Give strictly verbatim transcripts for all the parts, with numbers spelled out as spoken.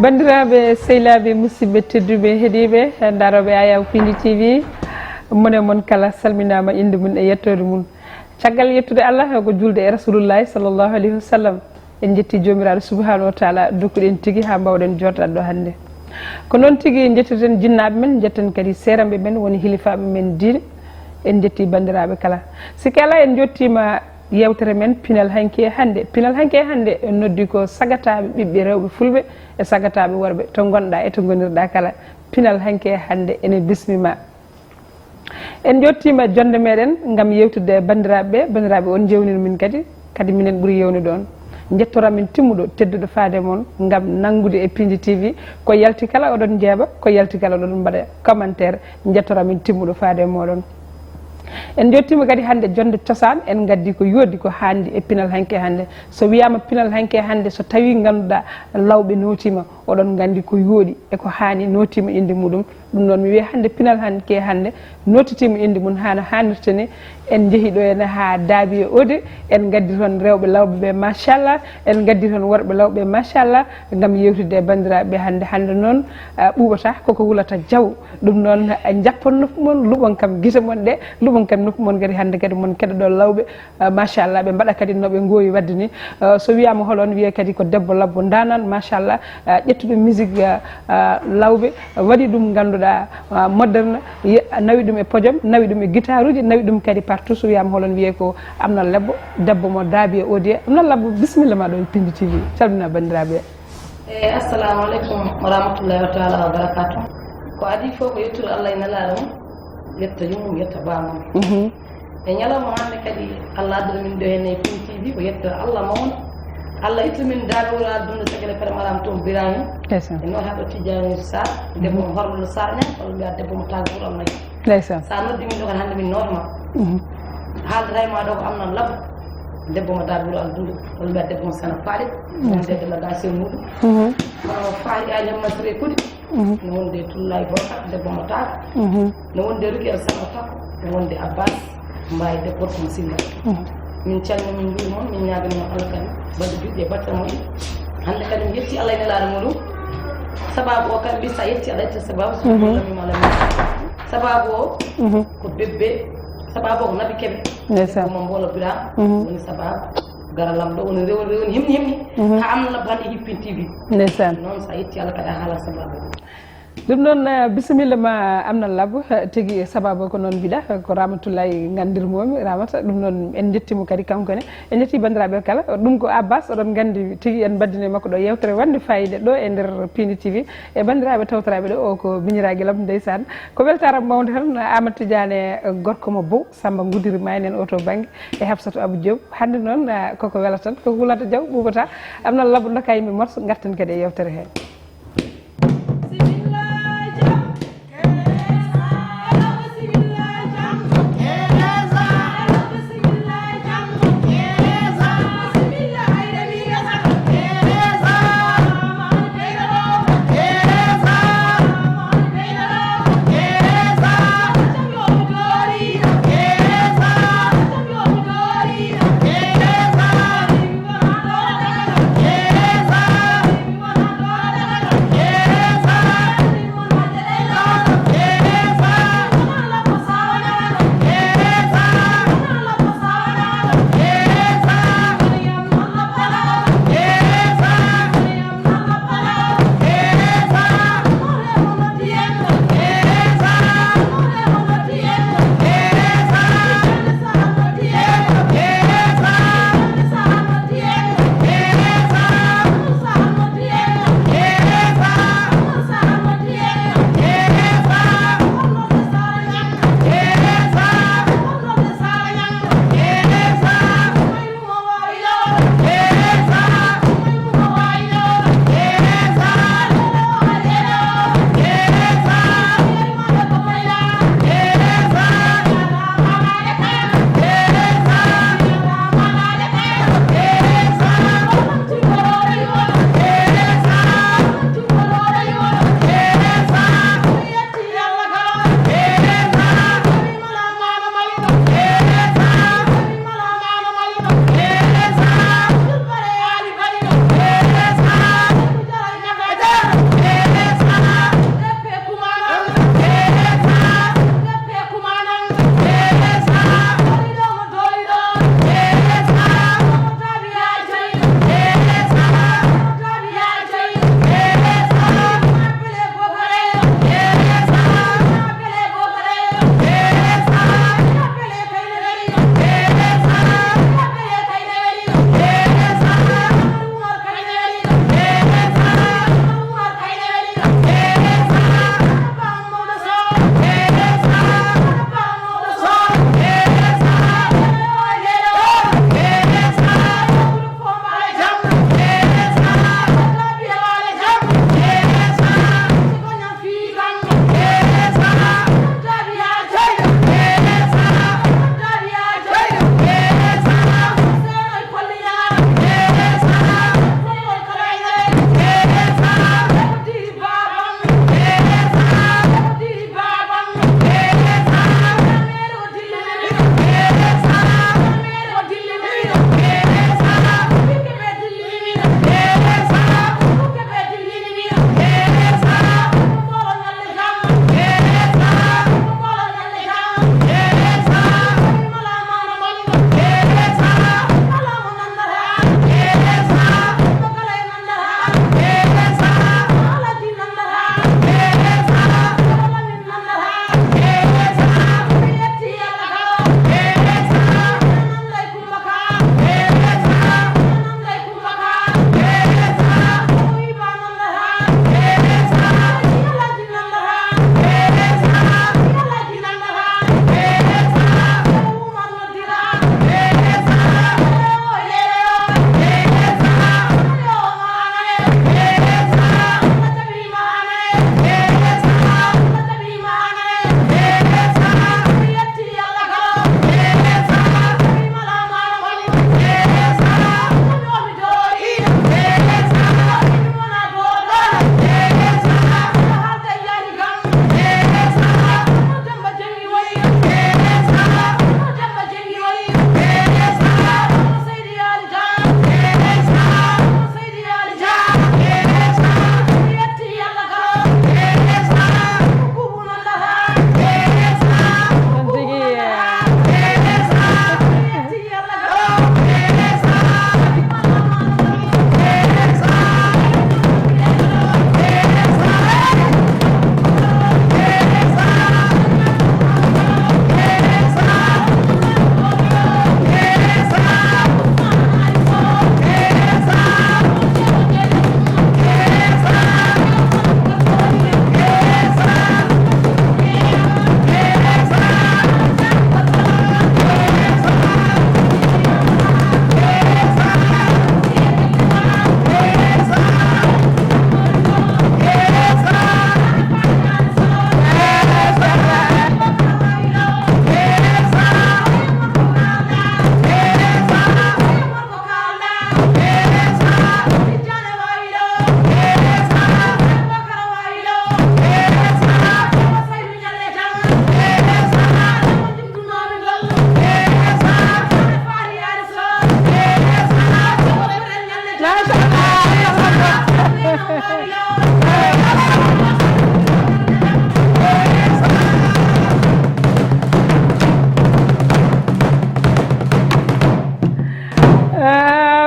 Banndiraaɓe, sehilaaɓe, musidɓe tedduɓe, heɗiiɓe, ndarooɓe Ayaw Pindi T V, mone mon kala salminaama, innde mum e yettoode mum. Caggal yettude Allah, ko julde e Rasulullahi sallallahu alayhi wa sallam. En njetti Joomiraaɗo subhanahu wa taala, dokkuɗen tigi haa mbaawɗen jooɗaade ɗo hannde. Ko noon tigi njettirten jinnaaɓe men, njetten kadi seeranɓe men, woni hilifaaɓe men diine. En njetti banndiraaɓe kala. Sikke alaa, en njottiima yeewtere men pinal hanki e hannde. Pinal hanki e hannde, en noddi ko sagataaɓe ɓiɓɓe rewɓe fulɓe e sagataaɓe worɓe to ngonɗaa e to ngonirɗaa kala. Pinal hanki e hannde ene bismimaa. En njottiima jonnde meɗen ngam yeewtidde e banndiraaɓe ɓe. Banndiraaɓe, on njewnino min kadi, kadi minen ɓuri yewnude on. Njettoor amin timmuɗo, tedduɗo faade mon ngam nanngude e Pindi T V. Ko yalti kala oɗon njeeɓa, ko yalti kala oɗon mbaɗa commentaire. Njettoor amin timmuɗo faade e mooɗon. En njottiima kadi hannde jonnde cosaan, en ngaddi ko yooɗi ko haandi e pinal hanki e hannde. So wiyaama pinal hanki e hannde, so tawii ngannduɗaa lawɓe nootiima, oɗon nganndi ko yooɗi e ko haani nootiima innde muɗum. Ɗum noon mi wiya hannde pinal hanki e hannde nootitiima innde mum haa no haanirta ni. En njehii ɗo henne haa Daabi e Oode, en ngaddi toon rewɓe lawɓe ɓe machallah, en ngaddi toon worɓe lawɓe ɓe machallah, ngam yeewtidde e banndiraaɓe ɓe hannde. Hannde noon, ah, ɓuuɓata koko wulata jaw. Ɗum noon, ah, njappan noppi mon, luɓon kam gite mon ɗe, luɓon kam noppi mon kadi hannde kadi mon keɗoɗon lawɓe. Ah, machallah, ɓe mbaɗa kadi no ɓe ngoowi waɗde ni. Ah, so wiyaama hol on, wiyee kadi ko debbo labbo ndaanaan, machallah, ah, ƴettuɗo musique, ah, ah, lawɓe, waɗi ɗum ngannduɗaa, ah, moderne, ye-, nawi ɗum e podium, nawi ɗum e guitaruuji, nawi ɗum kadi partout. So wiyaama hol on, wiyee ko Amna Labbo, debbo mo Daabi e Oode. Amna Labbo, bisimilla ma ɗo e Pindi T V, calmina banndiraaɓe. Eyi, assalamu aleykum wa rahmatullahi wa taala wa barakatuh. Ko adii fof ko yettude Allah e nelaaɗo mum, yetta yummum, yetta baamum. Mhm. E ñalawma hannde kadi, Allah addani min ɗo henne e Pindi T V, ko yettoore Allah mawɗo. Allah itti min Daabi Wuro Aldundu, caggal e Pere Maram Toon Birahim. Ndeysaan. E noon haa ɗo Tijani Sarr, debbo mo Horlo Sarr ñan, walla mbiya debbo mo Taal Wuro Allah. Ndeysaan. Sa noddi min ɗo kadi hannde min nootoma. Mhm. Haalata e ma ɗo ko Amna Labbo, debbo mo Daabi Wuro Aldundu, walla mbiya debbo mo Sana Faali, wonde délégation muɗum. Mhm. Hono Fahri Ali Masre Kudi. Mhm. No wonde Tullaay Bokar, debbo mo Taal. Mhm. No wonde Ruki El Samba Takko, no wonde Abbas Mbaye, debbo gorko mo Silla. Mhm. Min calmina, min njuurima on, min ñaagana on Allah kadi balɗe juɗɗi e batte moƴƴe. Hannde kadi mi yetti Allah e nelaaɗo muɗum. Sababu o kadi mbi sa yetti Allah, yetti sababu, so Mhm. ɗum lamima Allah min. Sababu o Mhm. ko bebbe, sababu o ko Nabi Kebe. Ndeysaan. Debbo mo Mbolo Bira, Mhm. woni sababu. Gara lam ɗo woni rew-, rew-, himni, himni. Mhm. Haa Amna Labbo hannde hippin T V. Ndeysaan. Noon sa yetti Allah kadi a haala sababu. Ɗum noon, eh, bisimilla ma Amna Labbo, eh, tigi sababu ko noon mbiɗa, eh, ko Ramatullahi nganndirmomi, Ramata. Ɗum noon en njettiimo kadi kanko ne. En njetti banndiraaɓe kala. Ɗum ko Abbas, oɗon nganndi tigi en mbaddini makko ɗo yeewtere wonde fayida ɗo e nder Pindi T V. E banndiraaɓe tawtoraaɓe ɗo, o ko miñiraagu lam ndeysaan. Ko weltaare mawnde tan, Amadou Tidiane, eh, gorko mo Bow, Samba Ngudiri Maynen o to bannge, e Hafsatu Abou Diop. Hannde noon, ah, koko wela tan, koko wulata jaw, ɓuuɓata. Amna Labbo, ndokka yimɓe morso, ngarten kadi e yeewtere he.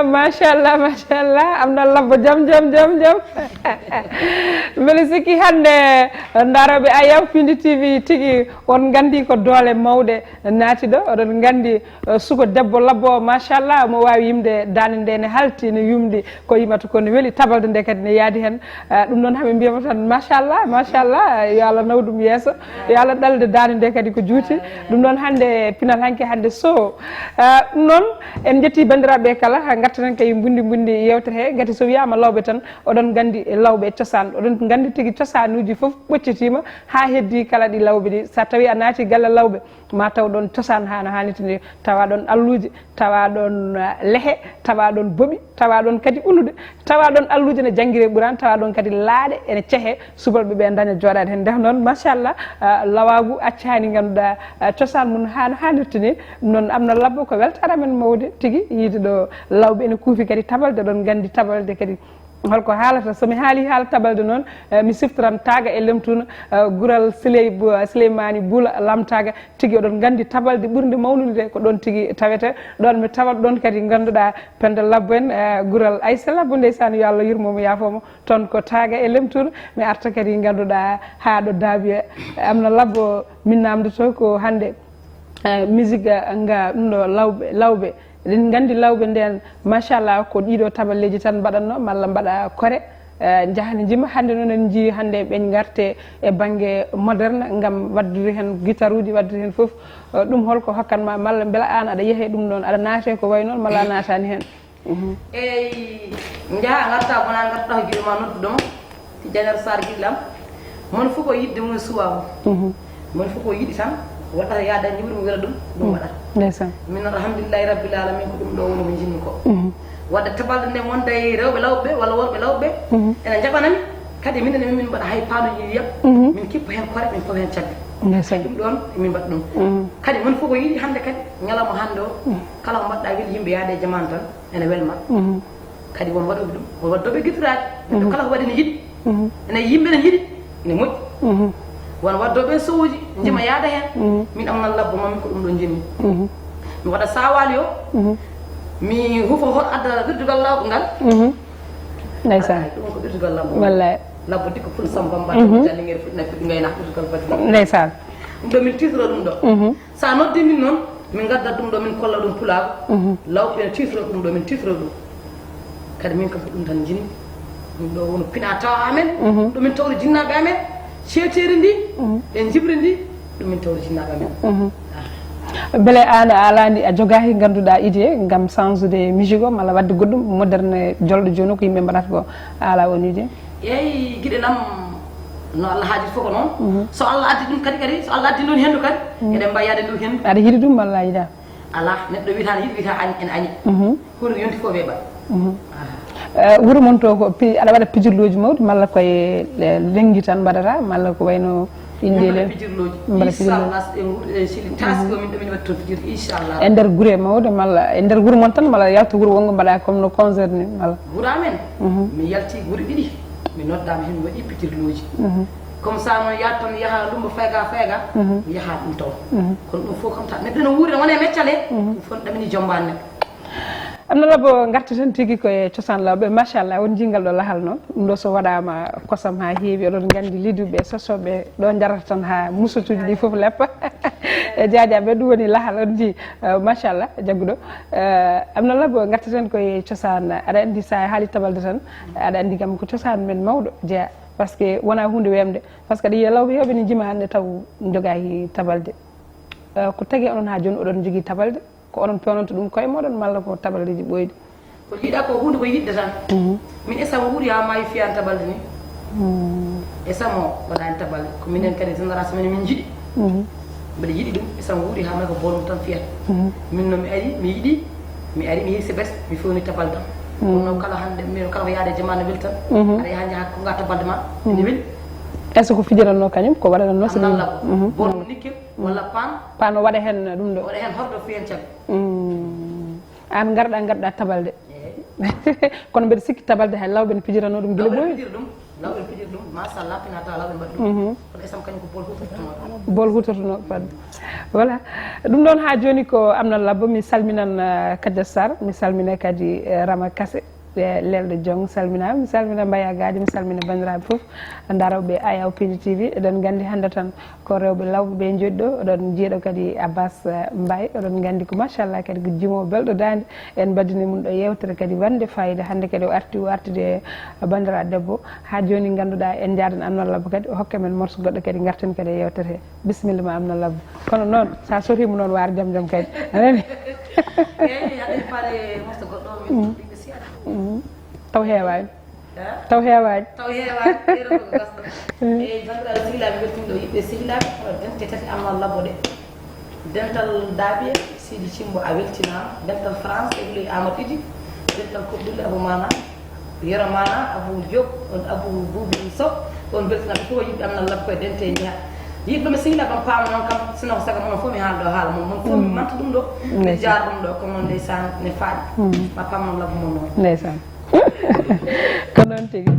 Machallah, machallah, am na labbo jam, jam, jam, jam. Mbeɗa sikki hannde ndaroɓe Ayaw Pindi T V tigi on nganndi ko doole mawɗe naati ɗo. Oɗon nganndi, eh, suko debbo labbo o, machallah, omo waawi yimde daande nde ne halti, ne yumɗi, ko yimata ko ne weli, tabalde nde kadi ne yaadi heen. Eh, ɗum noon hamin mbiyama tan machallah, machallah, yo Allah naw ɗum yeeso, yo Allah ɗalde daande nde kadi ko juuti. Ɗum noon hannde pinal hanki hannde so, eh, ɗum noon en njetti banndiraaɓe kala, ha ngartaten kay mbundi mbundi yewtere he, ngati so wiyama lawɓe tan, oɗon nganndi lawɓe e cosaan, oɗon nganndi tigi cosaanuuji fof ɓoccitiima ha heddi kala ɗi lawɓe ɗi. Sa tawi a naati galle lawɓe, ma taw ɗon cosaan ha no hannirta ni, tawa ɗon alluuje, tawa ɗon, eh, lehe, tawa ɗon boɓi, tawa ɗon kadi unude, tawa ɗon alluuje ne janngire Quraan, tawa ɗon kadi laaɗe ene cehe, subalɓe ɓe daña jooɗaade heen. Ndeh noon, machallah, eh, lawaagu accaani ngannduɗaa, eh, cosaan mum ha no hannirta ni. Ɗum noon am na labbo ko weltaare amen mawde tigi yiide ɗo lawɓe ene kuufi kadi tabalde, ɗon nganndi tabalde kadi holko haalata. So mi haali haala tabalde noon, eh, mi siftoran Taaga e Lemtuna, eh, gural Siley Bu-, Sileymaani Bula Lamtaaga, tigi oɗon nganndi tabalde ɓurnde mawnude nde ko ɗon tigi tawete. Ɗon mi tawat ɗon kadi ngannduɗaa Penda Labbo en, eh, gural Aysa Labbo, ndeysaan, yo Allah yurmo mo, yaafo mo. Toon ko Taaga e Lemtuna, mi arta kadi ngannduɗaa haa ɗo Daabiya. Am na labbo min namdoto ko hannde, eh, musique, eh, nga ɗum ɗo lawɓe, lawɓe. Eɗen nganndi lawɓe nden, machallah, ko ɗiɗo taballeeji tan mbaɗatno, malla mbaɗa kore, eh, njaha ne njima. Hannde noon en njii hannde ɓe ngarte e bannge moderne ngam waɗdude heen guitaruuji, waɗdude heen fof. Eh, ɗum holko hokkat ma, malla mbela aan aɗa yehe ɗum ɗon, aɗa naate ko wayi noon, malla a naataani heen? Mhm. Eyi, njaha ngarta, bona ngarta ko giɗo ma nodduɗo ma. Ti Jañar Sarr giɗlam. Mon fof ko yiɗde mum e suwaawu. Mhm. Mon fof ko yiɗi tan, waɗata yaada ñiwri mo wela ɗum, ɗum waɗata. Ndeysaan. Min noon, alhamdulillahi rabbil alamin, ko ɗum ɗo woni ko njinmi ko. Mhm. Wadde tabalde nde wonda e rewɓe lawɓe walla worɓe lawɓe, mhm, ene njaɓanami, kadi minen min mbaɗa hay paanduji ndiyam, mhm, min kippa heen kore, min pawa heen cabbi. Ndeysaan. Ɗum ɗon min mbaɗa ɗum. Mhm. Kadi mon fof ko yiɗi hannde kadi, ñalawma hannde o, mhm, kala ko mbaɗɗa weli yimɓe yaade e jamaanu tan, ene welma. Mhm. Kadi won waɗooɓe ɗum, won waɗooɓe guitaraaji. Neɗɗo, mhm, kala ko waɗi ne yiɗi. Mhm. Ene yimɓe ne yiɗi, ene moƴƴi. Mhm. Won waɗooɓe sowuji, njima, mhm, yaada heen. Mhm. Min am nan labbo ma, min ko ɗum ɗo njinmi. Mhm. Mi waɗa saawaali o, mhm, mi hufa hol adda wirdugal lawɓe ngal. Mhm. Ndeysaan. Ay, ɗum ko wirdugal labbo. Wallay. Labbo dikko ful samba mbaɗa, mhm, jallingere fuɗɗina fuɗɗi ngaynaaka wirdugal fadi labbo. Ndeysaan. Ɗum ɗo min titro ɗum ɗo. Mhm. So a noddi min noon, min ngaddat ɗum ɗo, min kolla ɗum pulaagu. Mhm. Lawɓe ne titro ɗum ɗo, min titro ɗum. Kadi min kam ko ɗum tan njinmi. Ɗum ɗo woni pina tawa amen. Mhm. Ɗum min tawri jinnaaɓe amen. Ceeteeri ndi, mhm, e njibri ndi, ɗum min tawri jinnaaɓe amen. Mhm. Ah. Beele aan a alaani, a jogaaki ngannduɗaa idée ngam sansude musique o, malla waɗde goɗɗum moderne jolɗo jooni o ko yimɓe mbaɗata ko, a alaa oon idée? Eyi, giɗel am, no Allah haajiri fof ko noon. Mhm. So Allah addi ɗum kadi, kadi, so Allah addi noon henndu kadi, mhm, eɗen mbawi yaade ndu henndu. Aɗa yiɗi ɗum walla a yiɗaa? Alaa, neɗɗo wiyata ne yiɗi, wiyata añi, ene añi. Mhm. Huunde yonti fof weeɓat. Mhm. Ah. Eh, wuro mon to ko pi-, aɗa waɗa pijirlooji mawɗi malla koye, eh, lenngi tan mbaɗata malla ko wayno Min innde mbaɗa len? Pijirlooji. Min mbaɗa pijirlooji. Inchallah, so ɗen wuuri, eh, sili taski o, min ɗo min waɗi toon pijirlooji, inchallah. E nder gure mawɗe malla e nder wuro mon tan malla yalta wuro wonngo mbaɗa comme no concert ni malla? Wuro amen? Mhm. Mi yalti gure ɗiɗi. Mi noddaama heen, mi waɗi pijirlooji. Mhm. Comme ça, noon yahat toon, yaha lumba fayga fayga, mhm, mi yaha ɗum toon. Mhm. Kono ɗum fof kam ta-, neɗɗo no wuuri, ne wona e meccale, mhm, ɗum fof ɗamini jombaani neɗɗo. Am na labbo, ngartaten tigi ko e cosaan lawɓe. Machallah, on njiingal ɗo lahal noon. Ɗum ɗo so waɗaama kosam haa heewi, oɗon nganndi liduɓe, sosooɓe ɗo njarata tan haa musotuuji ɗi fof leppa. E jaajaɓe, ɗum woni lahal, on njii, eh, machallah, jagguɗo. Eh, am na labbo, ngartaten ko e cosaan. Aɗa anndi, so a haali tabalde tan, aɗa anndi kam ko cosaan men mawɗo jeya. Parce que wonaa huunde weemde. Parce que aɗa yiya lawɓe heewɓe ne njima hannde taw njogaaki tabalde. Eh, ko tagi onon haa jooni oɗon njogii tabalde? Ko onon peewnanta ɗum koye mooɗon malla ko taballeeji ɓooyɗi? Ko jiiɗa ko huunde ko yiɗde tan. Mhm. Min esa nguuri haa maayi fiyaani tabalde ni. Mhm. Esa mo waɗaani tabalde. Ko minen kadi génération men min njiɗi. Mhm. Mbeɗa yiɗi ɗum, esa nguuri haa maayi ko boolum tan fiyata. Mhm. Min noon mi ari, mi yiɗi, mi ari, mi hirsi bes, mi fewni tabalde am. Mhm. Kono noon kala hannde, min kala ko yaade e jamaanu weli tan. Mhm. Aɗa yaha njaha ko ngaa tabalde ma, mhm, ene weli. Est-ce que ko fijiranno kañum, ko waɗanno so ɗum? Am nan labbo. Mhm. Boolum nikkel, walla paan. Paan o waɗa heen ɗum ɗo? Waɗa heen hordo fiyan cabbi. Mm. Aan ngarɗa, ngarɗa tabalde. Eey. Kono mbeɗa sikki tabalde hay lawɓe ne pijirano ɗum gila ɓooyi. Lawɓe ne pijira ɗum, lawɓe ne pijira ɗum. Machallah, pina taala ɓe mbaɗi ɗum. Kono esam kañum ko bol hutortonooɗo. Bol hutortonooɗo fadde. Voilà. Ɗum ɗoon haa jooni ko Amnal Labbo, mi salminan, eh, Kadia Sarr, mi salmina kadi, eh, Rama Kase, eh, Lelɗo Jong, salminaama, mi salmina Mbaya Gaajo, mi salmina banndiraaɓe fof, darooɓe Ayaw P D T V, eɗen nganndi hannde tan ko rewɓe lawɓe ɓe njoɗi ɗo, oɗon njiiɗo kadi Abbas, eh, Mbaye, oɗon nganndi ko machallah kadi ko jimoowo belɗo daande, en mbaɗdini mum ɗo yeewtere kadi wonde fayida, hannde kadi o arti, o artude banndiraaɗo debbo, haa jooni ngannduɗaa en njaadan Amnal Labbo kadi, o hokka men morso goɗɗo kadi ngarten kadi e yeewtere he. Bisimilla ma Amnal Labbo. Kono noon, sa sotiima noon waar jam jam kadi. A nani? Eeyi, aɗa faale morso goɗɗo, min ɓiɓɓe seeɗa. Mm. Taw heewaani. Eh? Taw heewaani. Taw heewaani, ɗeɗo ko gasɗo. Eeyi, banndiraaɓe sehilaaɓe, weltiniiɗo yiɓɓe sehilaaɓe, ko dente tati Amnal Labbo ɗe. Dental Daabiye, Sidi Cimbo, a weltinaama. Dental France, Ibrahima Amadou Idi. Dental Koɗɗulle, Abou Mana. Yero Mana, Abou Diop, on Abou Boubi Sow. On beltinaɓe fof, yiɓɓe Amnal Labbo koye dente e njeha. Yiɗɗo mi sehilaaɓe am paama noon kam, sino ko saga mon fof mi haaldo haala mon. Mon fof mi manta ɗum ɗo, mi jaara ɗum ɗo, kono noon ndeysaan ne faaɗi. Ma paam Amnal Labbo mon noon. Ndeysaan. Ko noon tigi.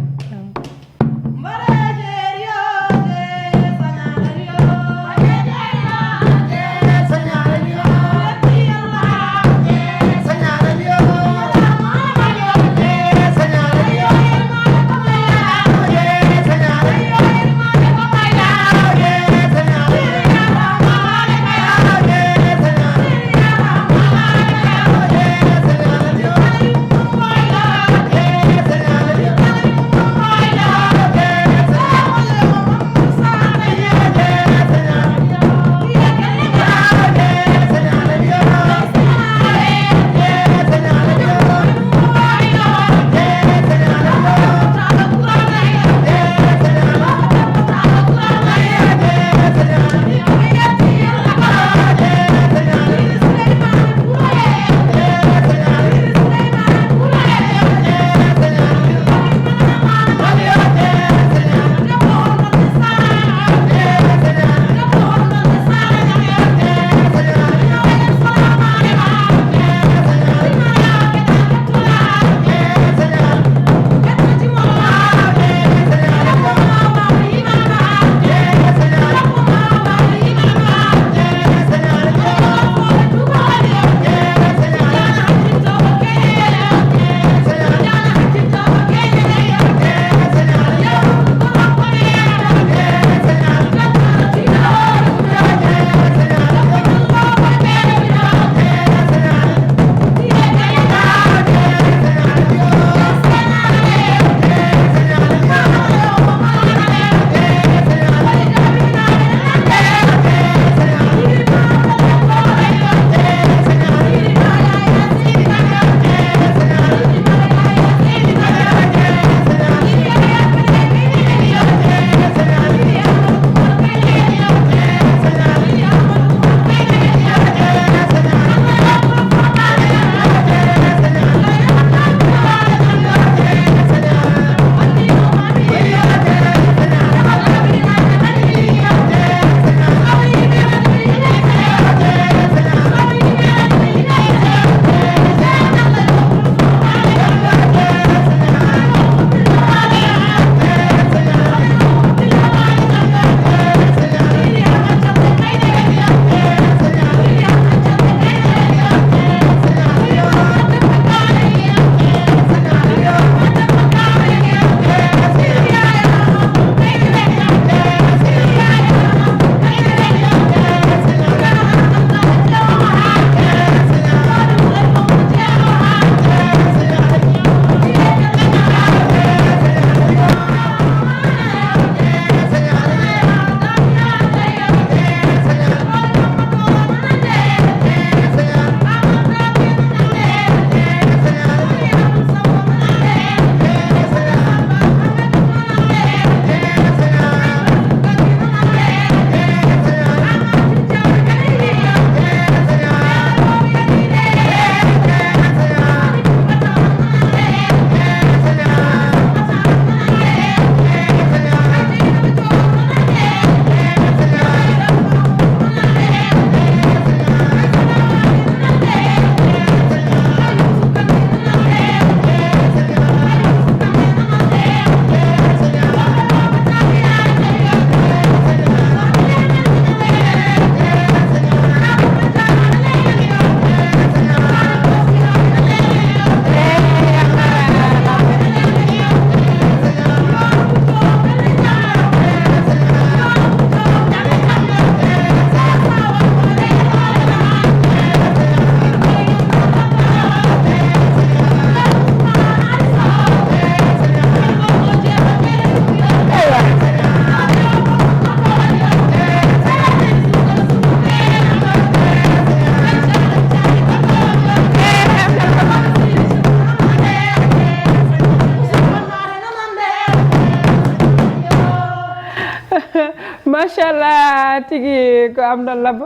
Machallah, tigi ko am ɗon labbo.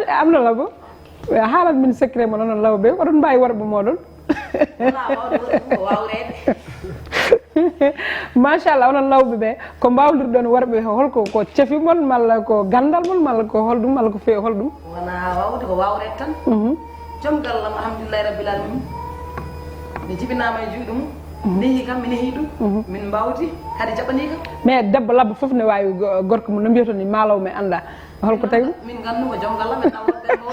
Am ɗon labbo. Haalan min secret mo noon lawɓe, oɗon mbaawi worɓe mooɗon. Wala wawde worɓe ko wawreede. Machallah, onon lawɓe ɓe, ko mbawdirɗon worɓe, holko, ko cefi mon, malla ko gandal mon, malla ko holɗum, malla ko feewi holɗum? Wona wawde ko wawreede tan. Mhm. Joom gallam, alhamdulillahi rabbil alamin. Mi jibinama e juuɗe mum. Mhm. Nehi kam, mi nehi ɗum. Mhm. Min mbawdi, kadi jaɓani kam. Mais debbo labbo fof ne wawi go- gorko mum no mbiyata ni malaw mi anda. Holko tawi? Min gandu ko joom gallam, men nawol ɓe mo.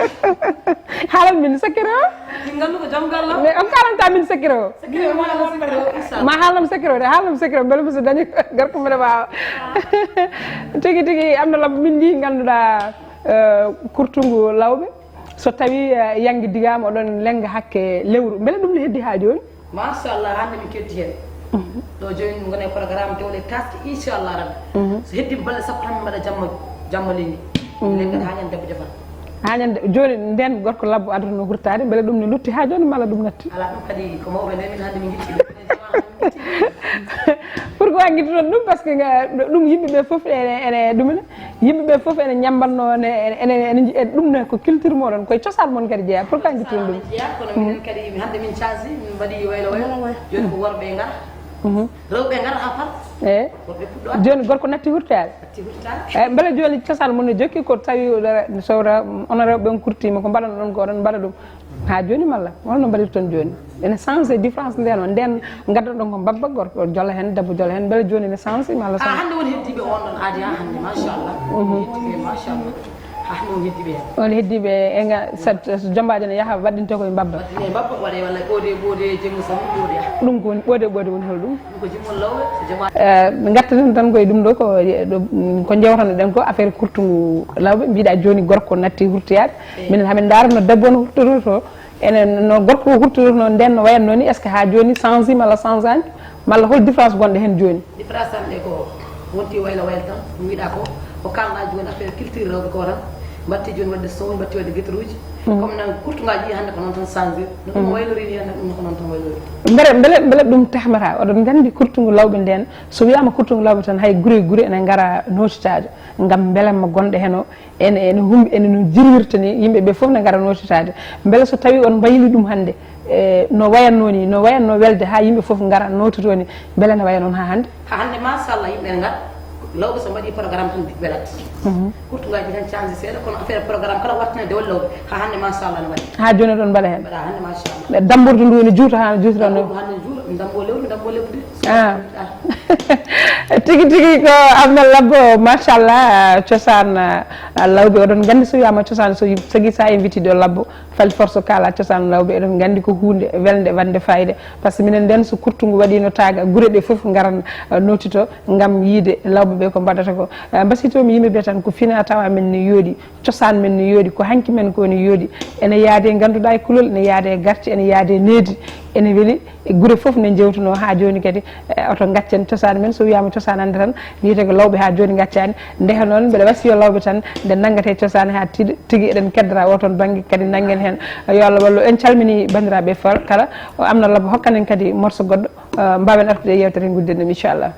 Haalan min secret o? Min gandu ko joom gallam. Mais on kalanta min secret o? Secret o ma, secret o, inchallah. Ma haalan secret o de, haalan secret o, beele mi so dañi gorko mbiɗa wawa. Tigi tigi, am na labbo min ndi ganduɗa, eh, kurtungu lawɓe. So tawi, eh, yangi digama oɗon lenga hakke lewru, beele ɗum ne heddi ha joni? Machallah, hannde min keddi heen. Mhm. Ɗo jooni min ngoni e programme dewle taski, inchallah rabbi. Mhm. So heddi balɗe sappo tan min mbaɗa jamma, jamma leydi. Mhm. Min leggata haa ñande debbo jafata. Haa ñande, jooni ndeen gorko labbo adata no hurtaade, mbele ɗum ne lutti haa jooni malla ɗum natti? Alaa ɗum kadi ko mawɓe nde min hannde min ngitti ɗum. Pourquoi ngittuɗon ɗum? Parce que nga- ɗum yimɓe ɓe fof ene, ene ɗum ene. Yimɓe ɓe fof ene ñambanno, ene, ene, ene, ene, ene, ɗum ne ko culture moɗon, koye cosaan mon kadi jeeya. Pourquoi ngittuɗon ɗum? Jeeya, kono minen kadi hannde min change, min mbaɗi waylo waylo. Waylo waylo. Jooni ko worɓe ngara. Mhm. Rewɓe ngara à part. Eh. Worɓe puɗɗo. Jooni gorko natti hurtaade. Natti hurtaade. Eh, mbele jooni cosaan mon ne jokki ko tawi oɗo re-, so re-, onon rewɓe on kurtima ko mbaɗan ɗon ko oɗon mbaɗa ɗum. Ha joni malla? Holno mbaɗirton joni? Ene change différence nden o, nden gaddanɗon ko mbabba gorko jola hen, debbo jola hen, beele joni ne change malla? Ah, change? Hannde woni heddiɓe on ɗon aadi ha hannde, machallah. Mhm. Heddiɓe, machallah. Ha hannde woni heddiɓe hen. On heddiɓe e nga, sa, so jombajo ne yaha waɗɗinte koye mbabba. Waɗɗine mbabba, waɗe walla ɓoode, ɓoode, jemmu sammu, ɓoode yaha. Ɗum ko woni ɓoode, ɓoode woni holɗum? Ɗum ko jimmol lawɓe, so joma- Eh, ngattiɗen tan koye ɗum ɗo ko, ko jewtano ɗen ko affaire kurtungu lawɓe, mbiɗa joni gorko natti hurtoyade. Minen hamin ndaara no debbo no hurtorto, enen no gorko o hurtorto, nden no wayatno ni, est ce que ha joni change malla change ani, malla hol différence gonɗo hen joni? Différence tan ɗe ko wonti wayla wayla tan, ko mbiɗa ko, ko kalɗa joni affaire culture rewɓe ko tan, mbatti joni wadde sow, mbatti wadde guitaruji. Comme nan kurtungaji ɗi hannde ko noon tan change, no ɗum waylori ni hannde ɗum ko noon tan waylori. Mbele, mbele, mbele ɗum tehmata, oɗon gandi kurtungu lawɓe nden, so wiyama kurtungu lawɓe tan hay gure gure ene ngara notitaade, ngam mbelamma gonɗo heno, Ene, ene humbi, ene no jirwirta ni, yimɓe ɓe fof ne ngara notitaade. Mbele so tawi on mbayli ɗum hannde, e, no wayatno ni, no wayatno welde ha yimɓe fof ngara nototo ni, mbele ne waya noon ha hannde? Ha hannde, machallah, yimɓe ne ngara. Lawɓe so mbaɗi programme tan welat. Mhm. Kurtungaji tan change seeɗa, kono affaire programme kala wattinande won lawɓe. Ha hannde, machallah, ne waɗi. Ha joni oɗon mbaɗa hen? Mbaɗa hannde, machallah. Dambordu ndu ne juuta ha no juutirano? Dambordu hannde ne juuta, dambo lewru, dambo lebbi. Ah. Tigi tigi ko Amna Labbo, machallah, cosaan, ah, lawɓe. Oɗon gandi so wiyama cosaan, so tagi sa invité ɗo labbo, fal force kala cosaan lawɓe. Eɗon gandi ko hunde welde wande fayida. Par ce que minen nden so kurtungu waɗino taga, gure ɗe fof ngaran, ah, notito ngam yiide lawɓe ɓe ko mbaɗata ko. Ah, mbasiytomi yimɓe ɓe tan ko fina tawa men ne yooɗi. Cosaan men no yooɗi, ko hanki men ko no yooɗi. Ene yaade e ganduɗa e kulol, ene yaade e garte, ene yaade e needi, ene weli. E gure fof ne jewtuno ha joni kadi, e, oto gaccen cosaan men. So wiyama cosaan hande tan, wiyete ko lawɓe ha joni gaccani. Ndeha noon mbeɗa wasiyo lawɓe tan, nde nanngate cosaan ha tiiɗa, tigi eɗen keddora o toon banggue kadi nanggen hen. Yo Allah wallu. En calmini bandiraɓe fal kala, o Amna Labbo hokkanen kadi morceau goɗɗo, e, mbawen artude e yewtere ngudden ɗum inchallah.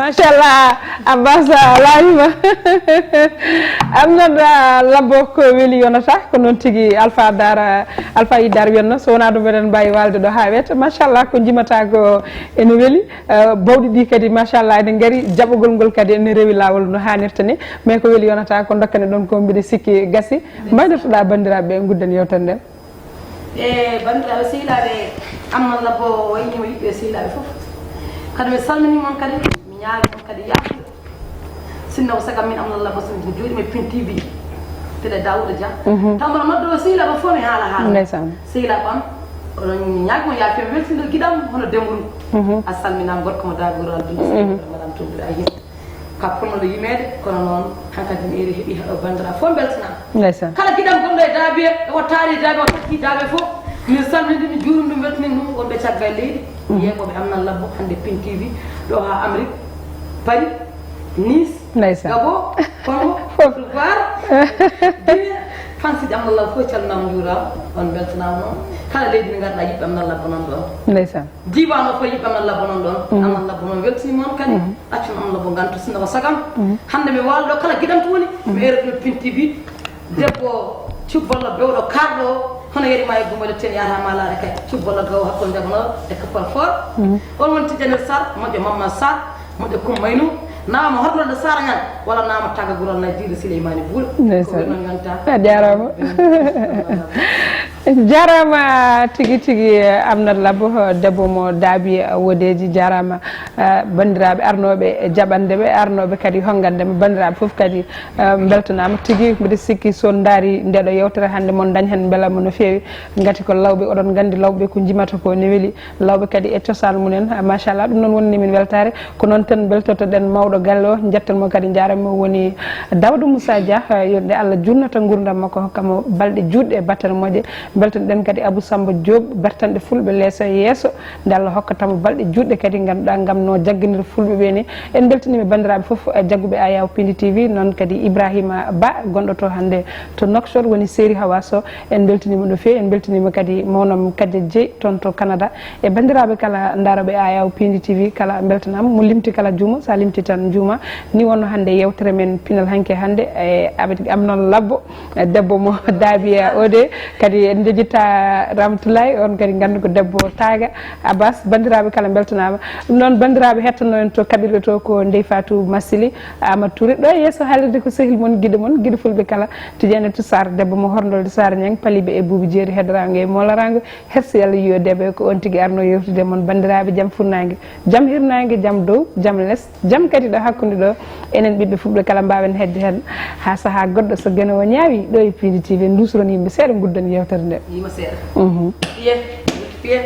Machallah. Abbas, a laawima. Amnata labbo ko weli yonata ko noon tigi. Alpha Dara, Alpha Idar wiyatno, so wonaa ɗum eɗen mbaawi waalde ɗo haa weeta. Machallah, ko njimata ko ene weli. Eh, bawɗi ɗi kadi machallah ene ngari, jaɓogol ngol kadi ene rewi laawol no haanirta ni. Mais ko weli yonata ko dokkane ɗon ko, mbiɗa sikki gasi. Mbaynotoɗa banndiraaɓe ɓe, ngudden yewtere nden. E banndiraaɓe sehilaaɓe, Amnata labbo waynima yiɓɓe sehilaaɓe fof. Kadi mi salmini mon kadi, mi ñaagi mon kadi yaafuya. Sinno ko saga min Amnata labbo, so mi jooɗima e Pin T V, télé Daouda Dia. Taw mboɗo noddo o sehilaaɓe fof mi haala haala. Ndeysaan. Sehilaaɓe am, oɗon ñaagi mo yaafuya, mi weltino giɗam hono Dembourou. A salminaama, gorko mo Dagouro Abdoul. Madame Touré Aïe. Ka ponnoɗo yimeede, kono noon hankadi mi eri heɓi haɗo banndiraaɓe fof mbeltanaama. Ndeysaan. Kala giɗam gonɗo e Daabe, e o taari Daabe, o takki Daabe fof, min salmini ɗum, min juurimi ɗum, weltini ɗum, wonɓe caggal leydi, yeeɓooɓe Amnata labbo, hannde Pin T V, ɗo haa Amérique, Paris, Nice, ndeysaan. Gabon, Congo, Côte d'Ivoire, Guinée, fansiiɓe Amnata labbo fof calminaama, njuuraama, on mbeltanaama noon. Kala leydi ndi ngarɗaa yiɓɓe Amnata labbo noon ɗoon. Ndeysaan. Diiwaan o fof yiɓɓe Amnata labbo noon ɗoon. Amnata labbo noon weltini mon kadi. Accun Amnata labbo ngantu sinno ko sagam. Hannde mi waalo ɗo kala giɗam to woni. Mi eero ɗo Pin T V. Debbo cubballo bewɗo kaarɗo o. Hono yeri ma e gumba le ten yahata ma laare kay. Cubballo gawo hakkunde jabanoo e kappal foor. On woni Tijjani Sarr, moƴƴo Mamma Sarr, moƴƴo Kummaynu. Naama horɗorde Sarr ñan. Walla naama taga gural na jiiɗo Sileymaani Buuɗo. Ndeysaan. Ko ɗum yonta. A jaaraama. Jarama tigi tigi. Amnata labbo, debbo mo Daabi Wodeeji, jarama. Eh, banndiraaɓe arnooɓe jaɓande ɓe, arnooɓe kadi hongande ɓe, banndiraaɓe fof kadi, eh, mbeltanaama tigi. Mbiɗa sikki so on ndaari ndeɗo yewtere hannde, mon dañ heen mbelama no feewi. Ngati ko lawɓe, oɗon nganndi lawɓe ko njimata ko ne weli. Lawɓe kadi e cosaan mumen, ah, machallah, ɗum noon wonni min weltaare. Ko noon tan mbeltotoɗen mawɗo galle o, njetten mo kadi, njaaren mo, woni Daouda Moussa Dia, eh, yo nde Allah juutnata nguurndam makko, hokka mo balɗe juutɗe e battane moƴƴe. Mbeltoɗen kadi Abou Samba Diop, bertanɗe fulɓe leeso e yeeso, nde Allah hokkata mo balɗe juutɗe kadi, ngannduɗaa, ngam no jagganir fulɓe ɓe ni. En mbeltaniima banndiraaɓe fof, eh, jagguɓe Ayaw Pindi T V, noon kadi Ibrahima Ba, gonɗo to hannde to Nouakchott, woni Seri Hawa Sow. En mbeltaniima no feewi, en mbeltaniima kadi mawnam Kadia Dieye toon to Canada. E banndiraaɓe kala ndaarooɓe Ayaw Pindi T V, kala mbeltanaama, mo limti kala juuma, so a limti tan juuma. Ni wonno hannde yewtere men pinal hanki hannde, e Abed Amnon Labbo, e debbo mo Daabiya Ode, kadi en njejjita Ramatoulaye, on kadi nganndu ko debbo taaga. Abbas, banndiraaɓe kala mbeltanaama. Ɗum noon, banndiraaɓe heɗotnoo en to kaɓirɗe to ko Ndeye Fatou Massili, Amadou Touré. Ɗo e yeeso haalirde ko sehil mon, giɗo mon, giɗo fulɓe kala. Tidiane Toussar, debbo mo Horndolde Sara Niang, paliɓe e buubi jeeri, heɗoraango e mooloraango. Hersi Yalla yo debbo ko on tigi arno yewtude mon, banndiraaɓe, jam funnaange, jam hirnaange, jam dow, jam les, jam kadi ɗo hakkunde ɗo. Enen ɓiɓɓe fulɓe kala mbaawen hedde heen haa sahaa goɗɗo, so geno o ñaawi, ɗo e Pindi T V, nduusoron yimɓe seeɗa, ngudden yewtere nde. Yima seeɗa. Mhm. Piye, piye.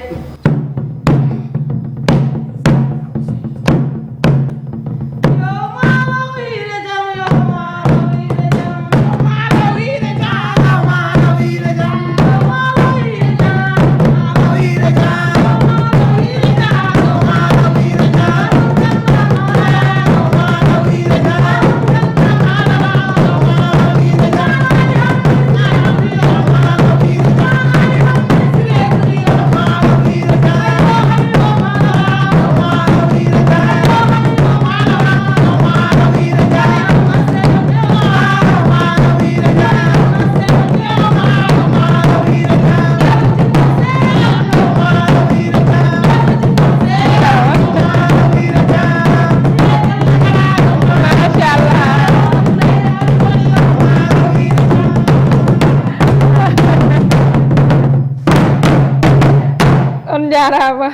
On njaaraama.